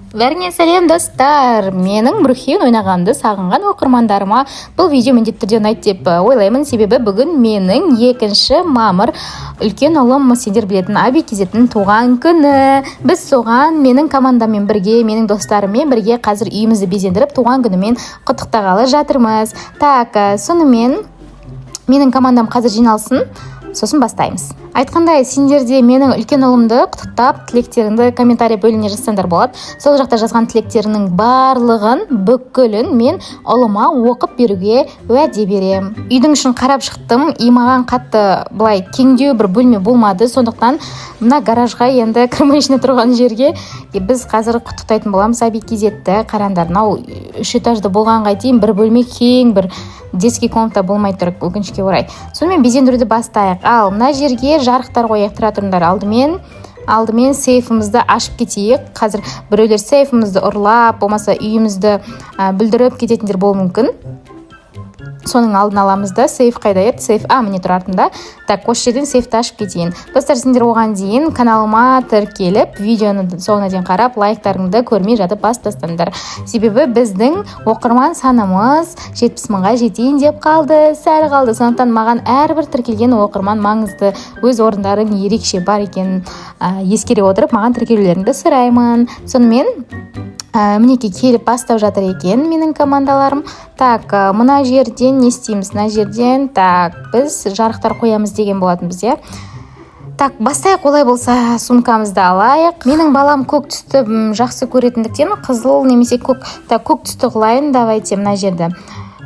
Бәріңе сәлем, достар! Менің Брукхейвен ойнағанымды сағынған оқырмандарыма бұл видео міндетті түрде ұнайды деп ойлаймын. Себебі бүгін менің 2 мамыр, үлкен ұлым, сендер білетін Аби Кезеттің туған күні. Біз соған менің командаммен бірге, менің достарыммен бірге қазір үйімізді безендіріп, туған күнімен құттықтағалы жатырмыз. Так, сонымен менің командам қазір жиналсын, сосын бастаймыз. Айтқандай, сендер де менің үлкен ұлымды құттықтап, тілектеріңді комментарий бөліміне жазсаңдар болады. Сол жақта жазған тілектеріңнің барлығын, бүкілін мен ұлыма оқып беруге уәде берем. Үйдің ішін қарап шықтым, и маған қатты былай кеңдеу бір бөлме болмады. Сондықтан мына гаражға, енді кір машина тұрған жерге біз қазір құттықтайтын боламыз Аби Кезетті. Қараңдар, мынау үш этажды болғанға дейін бір бөлме, кең бір детский комната болмай тұр, өкінішке орай. Сонымен безендіруді бастайық. Ал мына жерге жарықтар қояйық. Тұра тұрыңдар, алдымен сейфімізді ашып кетейік. Қазір біреулер сейфімізді ұрлап, болмаса үйімізді бүлдіріп кететіндер болуы мүмкін. Соның алдын аламыз да. Сейф қайда еді? Сейф, а, міне тұр артында. Так, осы жерден сейфті ашып кетейін. Достар, сендер оған дейін каналыма тіркеліп, видеоны соңына дейін қарап, лайктарыңды көрмей жатып басып тастаңдар. Себебі біздің оқырман санымыз 70 мыңға жетейін деп қалды, сәл қалды. Сондықтан маған әрбір тіркелген оқырман маңызды, өз орындарың ерекше бар екенін ескере отырып, маған тіркелулеріңді сұраймын. Сонымен мінекей, келіп бастап жатыр екен менің командаларым. Так, мына жерден не істейміз? Мына жерден, так, біз жарықтар қоямыз деген болатынбыз, иә. Так, бастайық олай болса. Сумкамызды алайық. Менің балам көк түсті жақсы көретіндіктен, қызыл немесе көк. Так, көк түсті қылайын. Давайте мына жерді.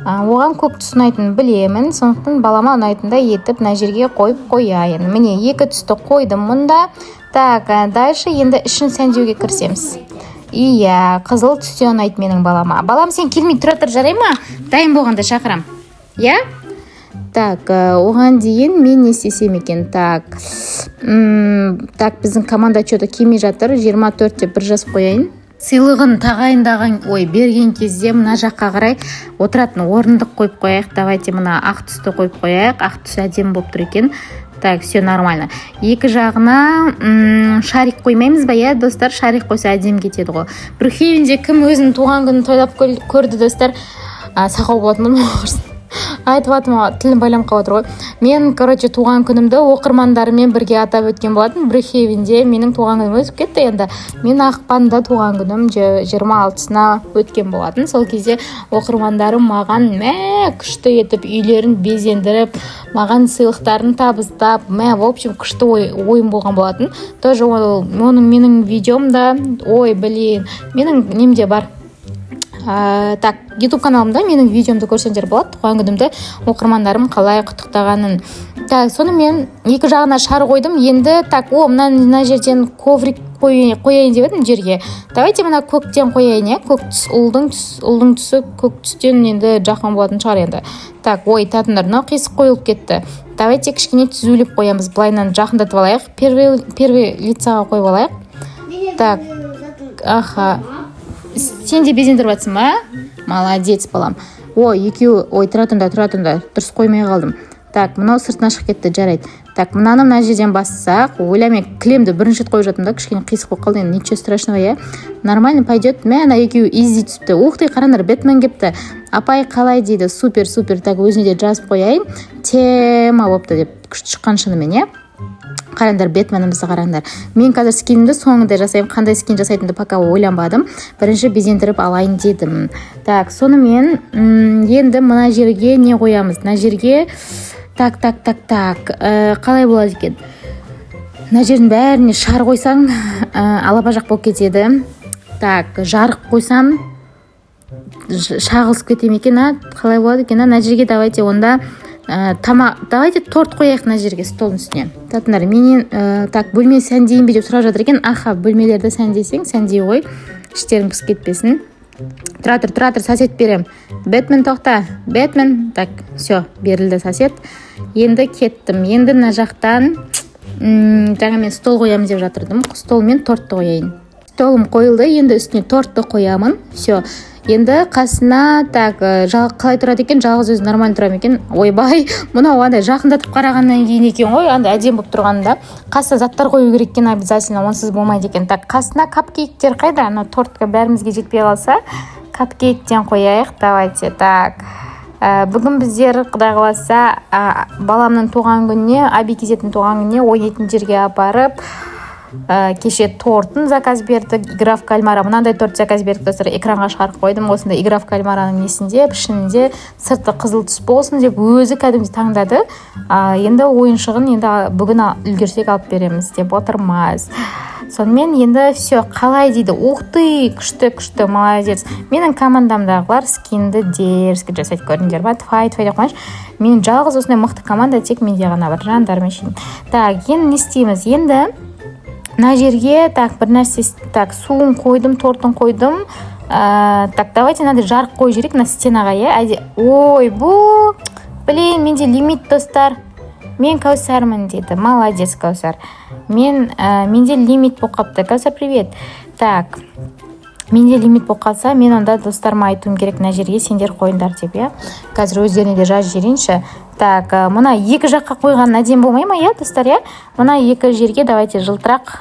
Оған көк түс ұнайтынын білемін, сондықтан балама ұнайтындай етіп мына жерге қойып қояйын. Міне, екі түсті қойдым мұнда. Так, дальше енді ішін сәндеуге кірісеміз. Иә, қызыл түс те ұнайды менің балама. Балам, сен келмей тұра тұр, жарай ма? Дайын болғанда шақырам, иә. Так, оған дейін мен не істесем екен? Так, так, біздің команда че то келмей жатыр. 24 деп бір жазып қояйын. Сыйлығын тағайындаған, ой, берген кезде мына жаққа қарай отыратын орындық қойып қояйық. Давайте мына ақ түсті қойып қояйық, ақ түс әдемі болып тұр екен. Так, все нормально. Екі жағына шарик қоймаймыз ба, иә, достар? Шарик қойса, әдемі кетеді ғой. Брукхейвенде кім өзінің туған күнін тойлап көрді, достар? Сақау болатынмын, айтып жатырмын, тілім байланып қалып жатыр ғой. Мен, короче, туған күнімді оқырмандарыммен бірге атап өткен болатын Брукхейвенде. Менің туған күнім өтіп кетті енді. Мен ақпанда туған күнім 26-сына өткен болатын. Сол кезде оқырмандарым маған, мә, күшті етіп үйлерін безендіріп, маған сыйлықтарын табыстап, мә, в общем, күшті ойын болған болатын. Тоже ол оның менің видеомда, ой, блин, менің немде бар. Так, Ютуб каналымда менің видеомды көрсеңдер болады, туған күнімді оқырмандарым қалай құттықтағанын. Так, сонымен екі жағына шар қойдым енді. Так, о, мына жерден коврик қояйын деп едім жерге. Давайте мына көктен қояйын, иә. Көк түс, ұлдың түсі көк түстен енді жақын болатын шығар енді. Так, ой, татыңдар, мынау қисық қойылып кетті. Давайте кішкене түзулеп қоямыз, былайынан жақындатып алайық, первый лицаға қойып алайық. Так, аха, сен де безендіріп жатсың ба? Молодец, балам. Ой, екеуі, ой, тұра тұрыңдар, тұра тұрыңдар, дұрыс қоймай қалдым. Так, мынау сыртына шығып кетті, жарайды. Так, мынаны мына жерден бассақ, ойла, мен кілемді бірінші рет қойып жатырмын да, кішкене қисық болып қалды енді. Ничего страшного, иә, нормально, пойдет. Мә, ана екеуі изи түсіпті. Ух ты, қараңдар, Бэтмен келіпті. «Апай, қалай?» – дейді. Супер, супер. Так, өзіне де жазып қояйын, тема болыпты деп. Күшті шыққан шынымен, иә. Қараңдар, Бэтменімізді қараңдар. Мен қазір скинімді соңында жасаймын. Қандай скин жасайтынымды пока ойланбадым, бірінші безендіріп алайын дедім. Так, сонымен енді мына жерге не қоямыз? Мына жерге, так, так, так, так, қалай болады екен? Мына жердің бәріне шар қойсаң, алабажақ болып кетеді. Так, жарық қойсам, шағылысып кете ме екен, а? Қалай болады екен, а? Мына жерге давайте онда тамақ, давайте торт қояйық мына жерге, столдың үстіне. Татыңдар менен. Так, бөлме сәндейін бе деп сұрап жатыр екен. Аха, бөлмелерді сәндесең, сәндей ғой, іштерің пысып кетпесін. Тұра тұр, тұра тұр, сосед берем. Бэтмен, тоқта, Бэтмен. Так, все, берілді сосед. Енді кеттім. Енді мына жақтан жаңа мен стол қоямын деп жатырдым, стол мен тортты қояйын. Столым қойылды, енді үстіне тортты қоямын. Все, енді қасына, так, қалай тұрады екен? Жалғыз өзі нормально тұра ма екен? Ойбай, мынау андай жақындатып қарағаннан кейін екен ғой андай әдемі болып тұрғанында. Қасына заттар қою керек екен обязательно, онсыз болмайды екен. Так, қасына капкейктер қайда? Анау тортқа бәрімізге жетпей қалса, капкейктен қояйық. Давайте. Так, бүгін біздер, құдай қаласа, баламның туған күніне, Аби Кезеттің туған күніне ойнайтын жерге апарып, кеше тортын заказ бердік, «Игра в кальмара», мынандай торт заказ бердік, достар. Экранға шығарып қойдым. Осындай «Игра в кальмараның» несінде, пішінінде, сырты қызыл түс болсын деп өзі кәдімгідей таңдады. Енді ойыншығын енді бүгін үлгерсек, алып береміз деп отырмыз. Сонымен енді все, қалай дейді? Ух ты, күшті, күшті, молодец. Менің командамдағылар скинді дерзко жасайды, көрдіңдер ма? Тфай, тфай деп қояйыншы. Мен жалғыз, осындай мықты команда тек менде ғана бар, жандарым үшін. Так, енді не істейміз енді мына жерге? Так, бір нәрсе, так, суын қойдым, тортын қойдым. Так, давайте мынандай жарық қойып жіберейік мына стенаға, иә. Ой, бу, блин, менде лимит, достар. «Мен Кәусармын», — дейді. Молодец, Кәусар. Мен менде лимит болып қалыпты. Кәусар, привет. Так, менде лимит болып қалса, мен онда достарыма айтуым керек, мына жерге сендер қойыңдар деп, иә. Қазір өздеріне де жазып жіберейінші. Так, мына екі жаққа қойған әдемі болмай ма, иә, достар? Иә, мына екі жерге давайте жылтырақ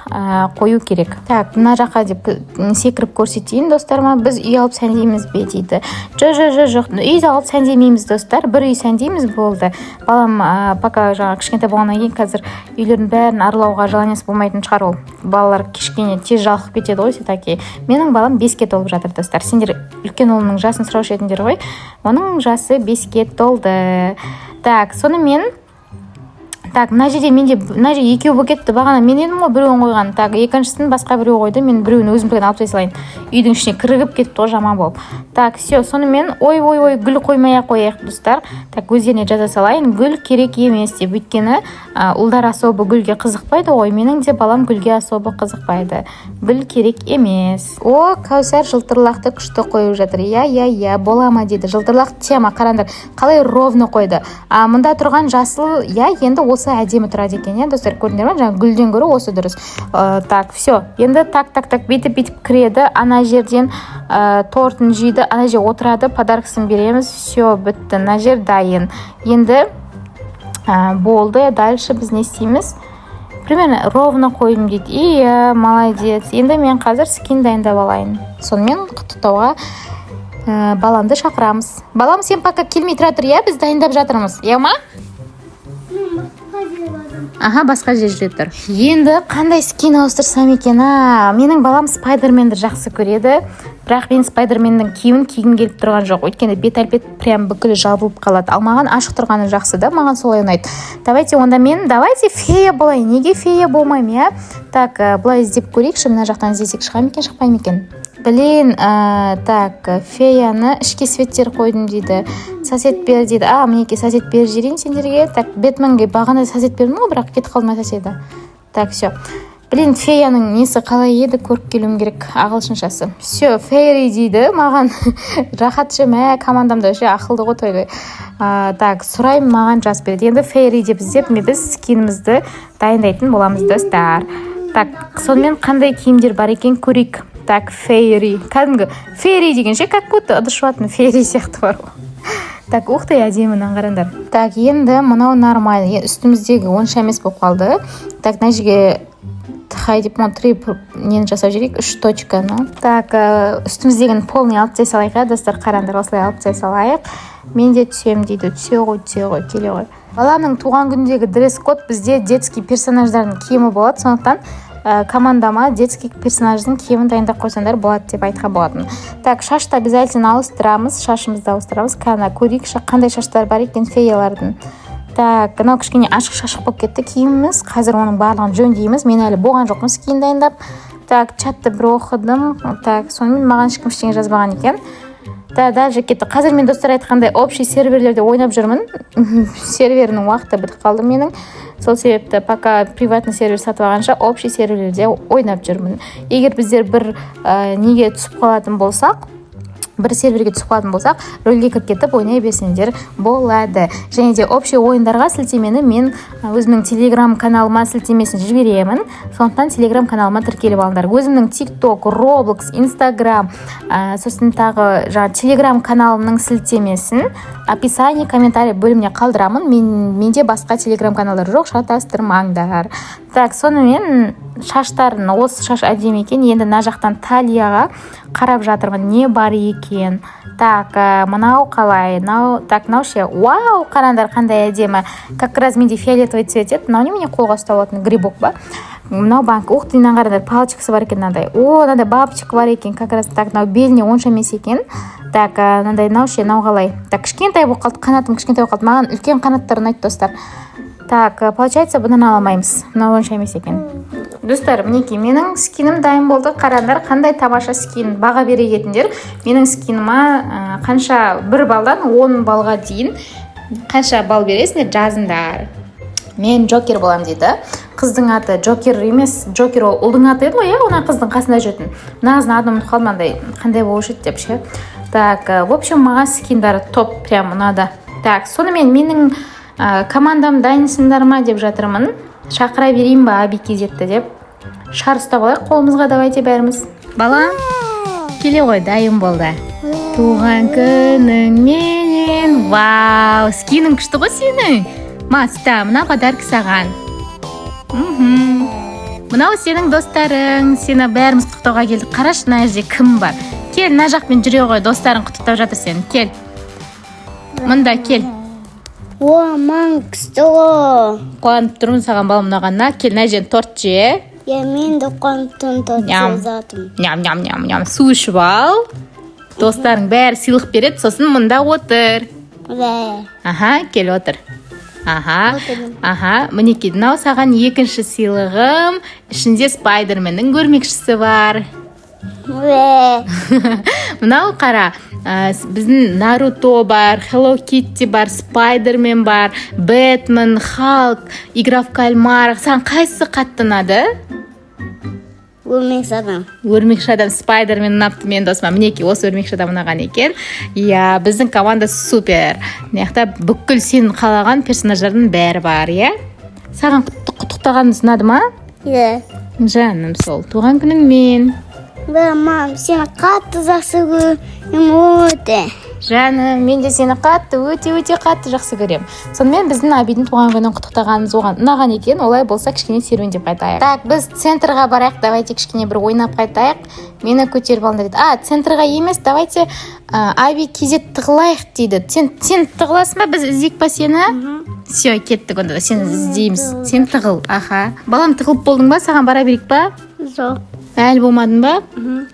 қою керек. Так, мына жаққа деп секіріп көрсетейін достарыма. «Біз үй алып сәндейміз бе?» — дейді. Жоқ, жоқ, жоқ, жоқ, үй алып сәндемейміз, достар, бір үй сәндейміз, болды. Балам пока жаңағы кішкентай болғаннан кейін, қазір үйлердің бәрін аралауға желаниесі болмайтын шығар. Ол балалар кішкене тез жалығып кетеді ғой все таки. Менің балам 5-ке толып жатыр, достар. Сендер үлкен ұлымның жасын сұраушы едіңдер ғой, оның жасы 5-ке толды. Так, сонымен, так, мына жерде менде, мына жерде екеу болып кетті. Бағана мен едім ғой біреуін қойған. Так, екіншісін басқа біреу қойды. Мен біреуін өзімдікін алып тастай салайын, үйдің ішіне кірігіп кетіпті ғой жаман болып. Так, все, сонымен, ой, ой, ой, гүл қоймай ақ қояйық, достар. Так, өздеріне жаза салайын, гүл керек емес деп, өйткені ұлдар особо гүлге қызықпайды ғой. Менің де балам гүлге особо қызықпайды, гүл керек емес. О, Кәусар жылтырлақты күшті қойып жатыр. Иә, «Бола ма?» — дейді. Жылтырлақ тема, қараңдар, қалай ровно қойды. А мында тұрған жасыл, иә, енді осы әдемі тұрады екен, иә, достар, көрдіңдер ма? Жаңағы гүлден гөрі осы дұрыс. Так, все, енді, так, так, так, бүйтіп, бүйтіп кіреді ана жерден, тортын жейді, ана жерге отырады, подаркасын береміз. Все, бітті, мына жер дайын енді. Болды, дальше біз не істейміз? «Примерно ровно қойдым», — дейді. Иә, молодец. Енді мен қазір скин дайындап алайын. Сонымен құттықтауға баламды шақырамыз. Балам, сен пока келмей тұра тұр, иә, біз дайындап жатырмыз, иә ма? Мен басқа жерге бардым. Аха, басқа жер жүре тұр. Енді қандай скин ауыстырсам екен? А, менің балам Спайдерменді жақсы көреді, бірақ мен Спайдерменнің киімін кигім келіп тұрған жоқ, өйткені бет әлпет прям бүкілі жабылып қалады, ал маған ашық тұрғаны жақсы да, маған солай ұнайды. Давайте онда мен, давайте фея болайын. Неге фея болмаймын, иә? Так, былай іздеп көрейікші, мына жақтан іздесек, шыға ма екен, шықпай ма екен? Блин, так, феяны ішке светтер қойдым дейді, сосед бер дейді. А, мінекей, сосед беріп жіберейін сендерге. Так, Бэтменге бағана сосед бердім ғой, бірақ кетіп қалды ма соседі? Так, все. Блин, феяның несі қалай еді, көріп келуім керек ағылшыншасы. Все, «фейри» дейді маған. Рахат ше, мә, командамда ше ақылды ғой той. Так, сұраймын, маған жазып береді. Енді фейри деп іздеп, біз скинімізді дайындайтын боламыз, достар. Так, сонымен қандай киімдер бар екен, көрейік. Так, фейри, кәдімгі фейри деген ше, как будто ыдыс жуатын фейри сияқты бар ғой. Так, ух ты, әдемі, мынаны қараңдар. Так, енді мынау нормально. Үстіміздегі онша емес болып қалды. Так, мына жерге тхай деп мына три нені жасап жіберейік, үш точканы. Так, үстіміздегіні полный алып тастай салайық, иә, достар, қараңдар, осылай алып тастай салайық. «Мен де түсемін», — дейді. Түсе ғой, түсе ғой, келе ғой. Баланың туған күніндегі дресс код бізде детский персонаждардың киімі болады, сондықтан командама детский персонаждың киімін дайындап қойсаңдар болады деп айтқан болатын. Так, шашты обязательно ауыстырамыз, шашымызды ауыстырамыз. Кәні, көрейікші, қандай шаштар бар екен феялардың. Так, мынау кішкене ашық шашық болып кетті киіміміз, қазір оның барлығын жөндейміз. Мен әлі болған жоқпын скин дайындап. Так, чатты бір оқыдым. Так, сонымен маған ешкім ештеңе жазбаған екен да. Дальше кетті. Қазір мен, достар, айтқандай, общий серверлерде ойнап жүрмін. Серверінің уақыты бітіп қалды менің, сол себепті пока приватный сервер сатып алғанша, общий серверлерде ойнап жүрмін. Егер біздер бір неге түсіп қалатын болсақ, Бір серверге түсіп қалатын болсақ, рөлге кіріп кетіп ойнай берсеңдер болады. Және де общий ойындарға сілтемені мен өзімнің Телеграм каналыма сілтемесін жіберемін, сондықтан Телеграм каналыма тіркеліп алыңдар. Өзімнің ТикТок, Роблокс, Инстаграм, сосын тағы жаңағы Телеграм каналымның сілтемесін описание, комментарий бөліміне қалдырамын. Менде басқа Телеграм каналдар жоқ, шатастырмаңдар. Так, сонымен шаштарын, осы шаш әдемі екен. Енді мына жақтан талияға қарап жатырмын, не бар екен. Так, мынау қалай? Мынау, так, мынау ше? Вау, қараңдар, қандай әдемі! Как раз менде фиолетовый цвет еді. Мынау немене, қолға ұстап алатын грибок па? Мынау банк. Ух ты, мынаны қараңдар, палочкасы бар екен мынандай. О, мынандай бабочка бар екен как раз. Так, мынау беліне онша емес екен. Так, мынандай, мынау ше? Мынау қалай? Так, кішкентай болып қалды, қанатым кішкентай болып қалды. Маған үлкен қанаттар ұнайды, достар. Так, получается, бұны ала алмаймыз, мынау онша емес екен. Достар, мінекей, менің скинім дайын болды. Қараңдар, қандай тамаша скин! Баға бере кетіңдер менің скиніма, қанша, 1 балдан 10 баллға дейін қанша балл бересіңдер, жазыңдар. «Мен Джокер боламын», – дейді. Қыздың аты Джокер емес, Джокер ол ұлдың аты еді ғой, иә, ана қыздың қасында жүретін. Мына қыздың атын ұмытып қалдым, андай қандай болушы еді деп ше. Так, в общем, маған скиндары топ, прям ұнады. Так, сонымен менің командам дайынсыңдар ма деп жатырмын. Шақыра берейін ба Аби Кезетті деп? Шар ұстап алайық қолымызға, давайте бәріміз. Балам, келе ғой, дайын болды. Туған күніңменен! Вау, скинің күшті ғой сенің. Маста, мына подарок саған. Мынау сенің достарың, сені бәріміз құттықтауға келдік. Қарашы, мына жерде кім бар? Кел, мына жақпен жүре ғой, достарың құттықтап жатыр сені. Кел мында, кел. О, маған күшті ғой. Қуанып тұрмын саған, балам, ұнағанына. Кел, мына жерден торт же. Иә, мен де қуанып тұрмын, торт Ням. жеп жатырмын. Ням, ням, ням, ням. Су ішіп ал. Достарың бәрі сыйлық береді, сосын мында отыр. Вә. Аха, кел, отыр. Аха. Отырмын. Аха, мінекей, мынау саған екінші сыйлығым. Ішінде Спайдерменнің өрмекшісі бар. Вә. Мынау қара, біздің Наруто бар, Хелло Китти бар, Спайдермен бар, Бэтмен, Халк, Игра в кальмар. Саған қайсысы қатты ұнады? Өрмекші адам. Өрмекші адам, Спайдермен ұнапты менің досыма. Мінекей, осы өрмекші адам ұнаған екен. Иә, біздің команда супер. Мына жақта бүкіл сен қалаған персонаждардың бәрі бар, иә. Саған құттықтағанымыз ұнады ма? Иә. Жаным сол, туған күніңмен! Вә, мам, сені қатты жақсы көремін өте. Жаным, мен де сені қатты, өте, өте қатты жақсы көремін. Сонымен, біздің Абидің туған күнін құттықтағанымыз оған ұнаған екен. Олай болса, кішкене серуендеп қайтайық. Так, біз центрға барайық, давайте кішкене бір ойнап қайтайық. «Мені көтеріп алыңдар», – дейді. А, центрға емес, давайте Аби Кезет тығылайық дейді. Сен тығыласың ба, біз іздейік па сені? Все, кеттік онда, сені іздейміз. Сен тығыл. Аха, балам, тығылып болдың ба? Саған бара берейік па? Жоқ. Әлі болмадың ба?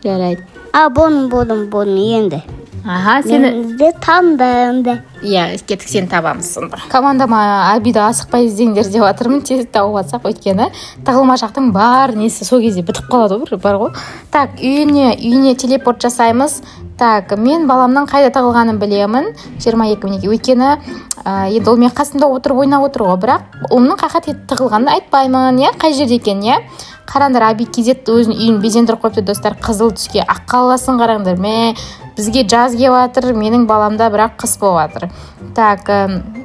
Жарайды. А, болдым, болдым, болдым енді. Аха, сені Мен де таңдым да. Иә, кеттік, сені табамыз сонда. Командама «Абиді асықпай іздеңдер» деп жатырмын, тез тауып алсақ, өйткені тығылмашақтың бар несі сол кезде бітіп қалады ғой, бір бар ғой. Так, үйіне телепорт жасаймыз. Так, мен баламның қайда тығылғанын білемін. 22, мінекей. Өйткені енді ол менің қасымда отырып ойнап отыр ғой, бірақ ұлымның қай жаққа тығылғанын айтпаймын, иә, қай жерде екенін, иә. Қараңдар, Аби Кезет өзінің үйін безендіріп қойыпты, достар, қызыл түске. Ақ қаласын қараңдар. Мә, бізге жаз келіп жатыр, менің баламда бірақ қыс болып жатыр. Так,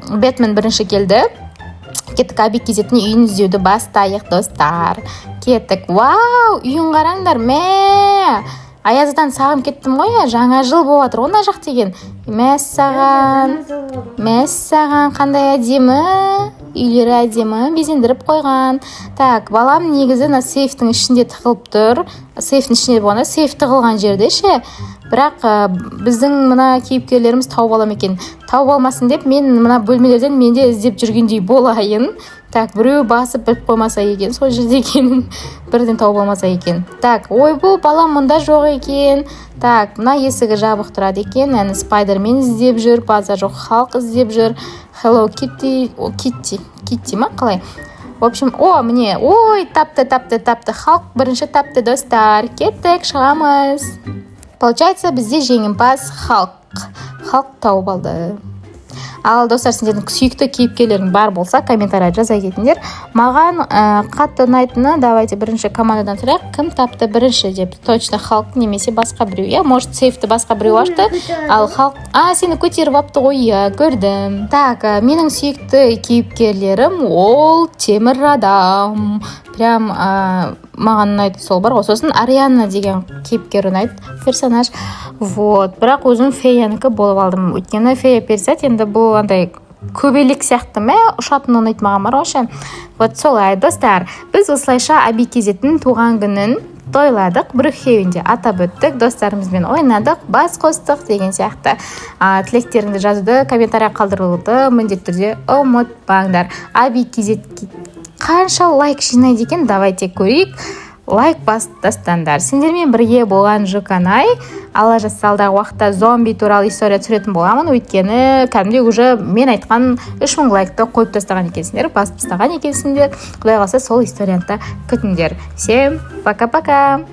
Бэтмен бірінші келді. Кеттік, Аби Кезеттің үйін іздеуді бастайық, достар. Кеттік. Вау, үйін қараңдар! Мә, аяз атаны сағынып кеттім ғой, иә. Жаңа жыл болып жатыр ғой мына жақ деген. Мәссаған, мәссаған, қандай әдемі үйлері, әдемі безендіріп қойған. Так, балам негізі мына сейфтің ішінде тығылып тұр. Сейфтің ішінде болғанда, сейф тығылған жерде ше. Бірақ біздің мына кейіпкерлеріміз тауып ала ма екен? Тауып алмасын деп, мен мына бөлмелерден мен де іздеп жүргендей болайын. Так, біреу басып біліп қоймаса екен сол жерде екенін, бірден тауып алмаса екен. Так, ойбу, балам мұнда жоқ екен. Так, мына есігі жабық тұрады екен. Әні, Спайдермен іздеп жүр, база жоқ, Халк іздеп жүр, Хеллоу Китти, о, Китти, Китти ма, қалай? В общем, о, міне, ой, тапты, тапты, тапты. Халк бірінші тапты, достар. Кеттік, шығамыз. Получается, бізде жеңімпаз Халк. Халк тауып алды. Ал, достар, сендердің сүйікті кейіпкерлерің бар болса, комментарий жаза кетіңдер. Маған қатты ұнайтыны, давайте бірінші командадан сұрайық, кім тапты бірінші деп. Точно Халк немесе басқа біреу, иә. Может, сейфті басқа біреу ашты, ал Халк, а, сені көтеріп алыпты ғой, иә, көрдім. Так, менің сүйікті кейіпкерлерім ол Темір адам, прям маған ұнайды сол бар ғой. Сосын Ариана деген кейіпкер ұнайды, персонаж. Вот, бірақ өзім феянікі болып алдым, өйткені фея перизат енді бұл андай көбелек сияқты ма, ұшатын ұнайды маған бар ғой ше. Вот солай, достар, біз осылайша Аби Кезеттің туған күнін тойладық, Брукхейвенде атап өттік, достарымызбен ойнадық, бас қостық деген сияқты. Тілектеріңді жазуды, комментарий қалдыруды міндетті түрде ұмытпаңдар. Аби Кезет қанша лайк жинайды екен, давайте көрейік. Лайк басып тастаңдар. Сендермен бірге болған Жуканай. Алла жазса, алдағы уақытта зомби туралы история түсіретін боламын, өйткені кәдімгідей уже мен айтқан 3000 лайкты қойып тастаған екенсіңдер, басып тастаған екенсіңдер. Құдай қаласа, сол историяны да күтіңдер. Всем пока пока.